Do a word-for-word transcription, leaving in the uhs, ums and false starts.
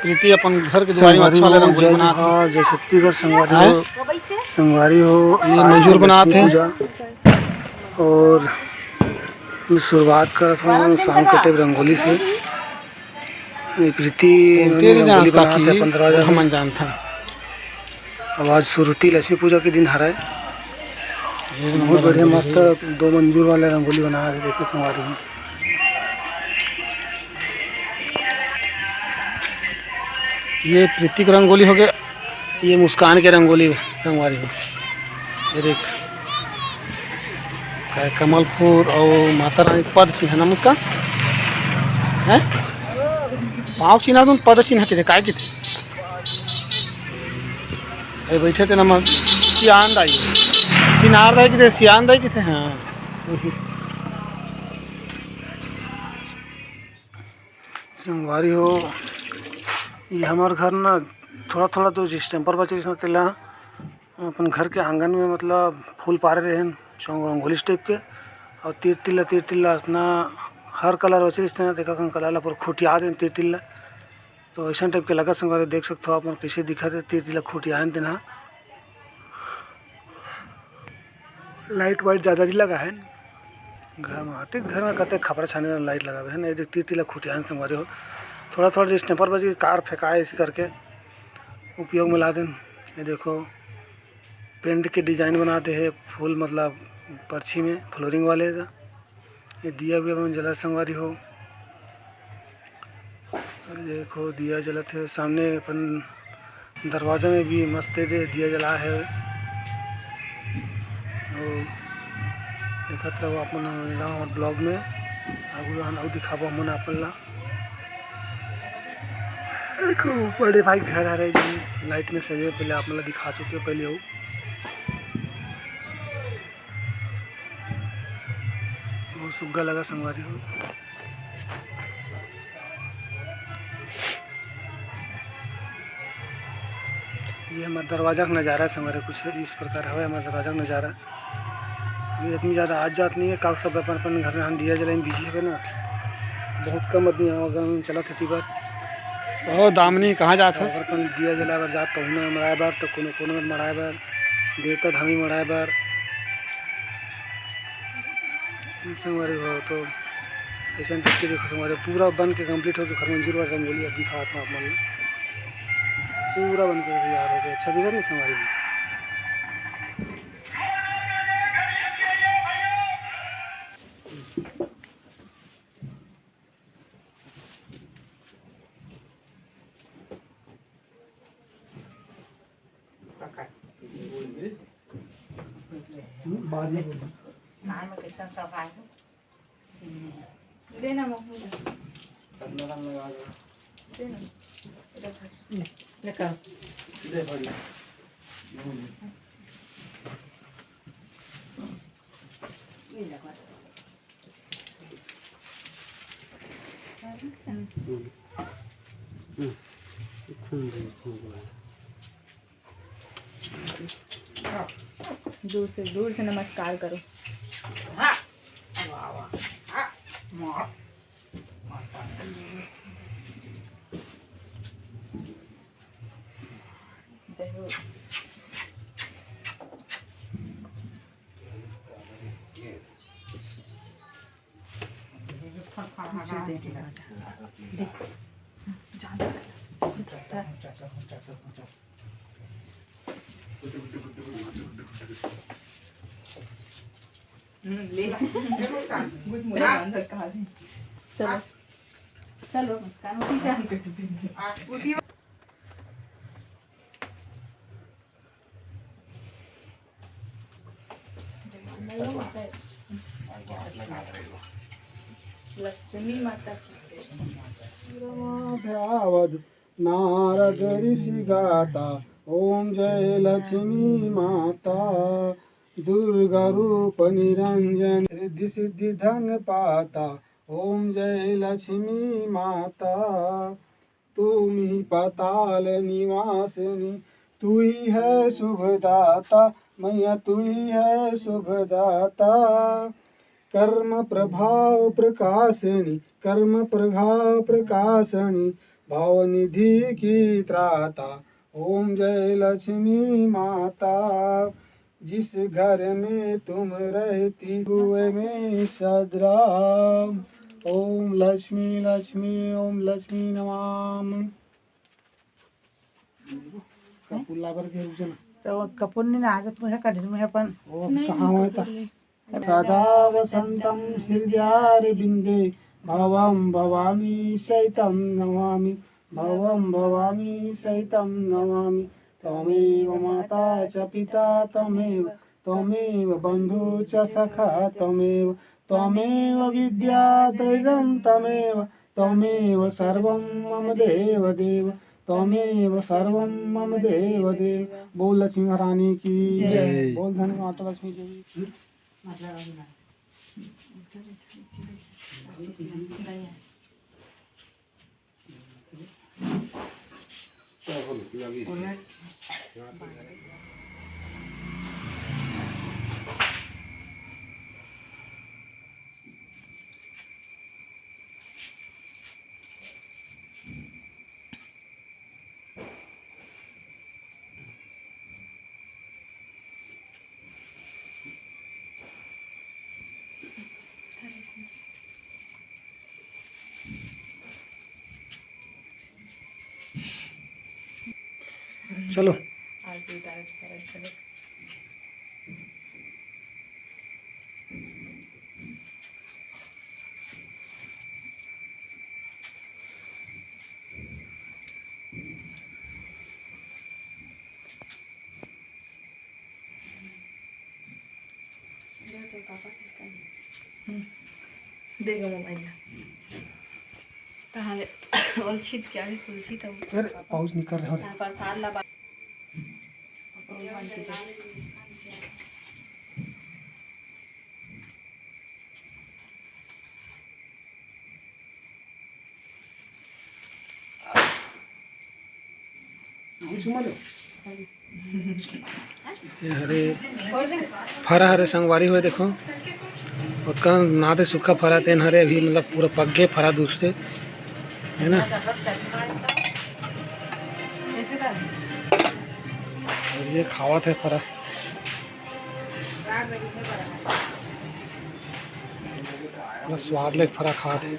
प्रीति अपन घर के दुआरी में अच्छा वाला रंगोली बनात हे। हाँ, जय छत्तीसगढ़ संगवारी हो। संगवारी हो, ये आज मजूर बनात हे। पूजा और मैं शुरुआत करत हूँ शाम के टाइम रंगोली से। ये प्रीति रंगोली बनात हे अपन दरवाजा में। हमन जानथन। अब आज सुरती लक्ष्मी पूजा के दिन हरय। बहुत बढ़िया, मस्त दो मंजूर वाला रंगोली बना हे, देखो संगवारी हो। ये प्रीति के रंगोली हो गया, ये मुस्कान के रंगोली संगवारी हो। ये देख, काय कमल फूल अउ माता रानी पद चिन्ह ना मुस्कान, हैं? पाँव चिन्ह तुम पद चिन्ह के काय किथे? ए, बैठे थे नमन। सियान दाई। सिनार दाई किथे? सियान दाई किथे? हाँ। संगवारी हो, ये हमार घर ना थोड़ा थोड़ा तो जिस टेम्पर बचे रहिस ना तेला अपन घर के आंगन में मतलब फूल पारे रहेन चौंग रंगोली टाइप के। और तीर तिल्ला, तीर तिल्ला इतना हर कलर बचे रहिस ना, देखा कन कलर ला पूरा खुटिया देन तीर तिल्ला। तो ऐसा टाइप के लगा संगवारी, देख सकते हो आप मन कैसे दिखत हे, तीर तिल्ला खुटियान तेन ह। लाइट वाइट ज़्यादा नहीं लगा है घर में, ठीक घर में कहते खपरा छाने वाला लाइट लगावे है ना। ये देख तीर तिल्ला खुटियान संगवारी हो, थोड़ा थोड़ा जो स्नैपर बज के कार फेंकाए इस करके उपयोग में ला देन। ये देखो पेंट के डिजाइन बना दे है फूल, मतलब पर्ची में फ्लोरिंग वाले का। ये दिया भी अपन जला संगवारी हो। देखो दिया जलत हे सामने अपन दरवाजा में भी मस्त दे दिया जला हे। अउ देखत रहो अपन गाँव और ब्लॉग में आगू रहन अउ दिखाबो हमन अपन ला। देखो बड़े भाई घर हरे जो लाइट में सजे पहले आप मन ला दिखा चुके हो पहले हो। बहुत सुग्घर लगा संगवारी हो। ये हमारे दरवाजा का नज़ारा है संगवारी, कुछ इस प्रकार हवे हमारे दरवाजा का नज़ारा। अभी आदमी ज़्यादा आज जात नहीं है, काल सब अपन अपन घर में हम दिया जलाए में बिजी हवे ना, बहुत कम आदमी आवागमन चलत हे ती बर। ओ दामिनी, कहाँ जात हस? अगर अपन दिया जलाए बर जात, पहुना मड़ाए बर, तो कोनो कोनो बर मड़ाए बर, देवता धामी मड़ाए बर। ये संगवारी हो तो ऐसे देख के देखो संगवारी, पूरा बन के कंप्लीट हो के घर मंजूर वाला रंगोली अब दिखात हूँ आप मन ला। पूरा बन के तैयार हो गया, अच्छा दिखत नहीं संगवारी? बाद में बोलना। देना मम्मी। देना। ले कर। दूर से, दूर से नमस्कार करो। जय हो। चलो, चलो, मुस्कान उठी जा। लक्ष्मी माता की जय। नारद नारद ऋषि गाता, ओम जय लक्ष्मी माता। दुर्गा रूप निरंजन, रिद्धि सिद्धि धन पाता, ओम जय लक्ष्मी माता। तुम ही पाताल निवासिनी, तू ही है शुभदाता, मैया तू ही है शुभदाता। कर्म प्रभाव प्रकाशिनी, कर्म प्रभाव प्रकाशिनी, भवनिधि की त्राता। ओम जय लक्ष्मी माता। जिस घर में तुम रहती हुए में सदराम। ओम लक्ष्मी लक्ष्मी ओम लक्ष्मी नमाम। कपूर लाबर के रुक जाना। तो कपूर नहीं ना, आज तुम्हें कढ़ी में अपन। ओ, नहीं, कहाँ हुआ था? कपूर ले। सदा वसन्तं हृदयारविन्दे भवं भवानी सहितं नमामि। भवं भवानी सहितं नमामि। त्वमेव माता च पिता त्वमेव, त्वमेव बन्धु च सखा त्वमेव, त्वमेव विद्या द्रविणं त्वमेव, त्वमेव सर्वं मम देव देव, त्वमेव सर्वं मम देव देव। बोल लक्ष्मी महारानी की जय। बोल धन माता लक्ष्मी देवी की। चलो। हम्म। देगा मोबाइल ला। तहाले ओल छीत के आगे खुल छीत अब। अरे, पाउच निकल रहा है। हाँ, प्रसाद ला बा-, भगवान की जय। ये हरे फरा हरे संगवारी होए, देखो, ओतका नादे सुखा फरा तेन हरे अभी, मतलब, पूरा पक गे फरा दूसरे, है ना? और ये खावत हे फरा। बड़ा स्वाद ले फरा खात हे।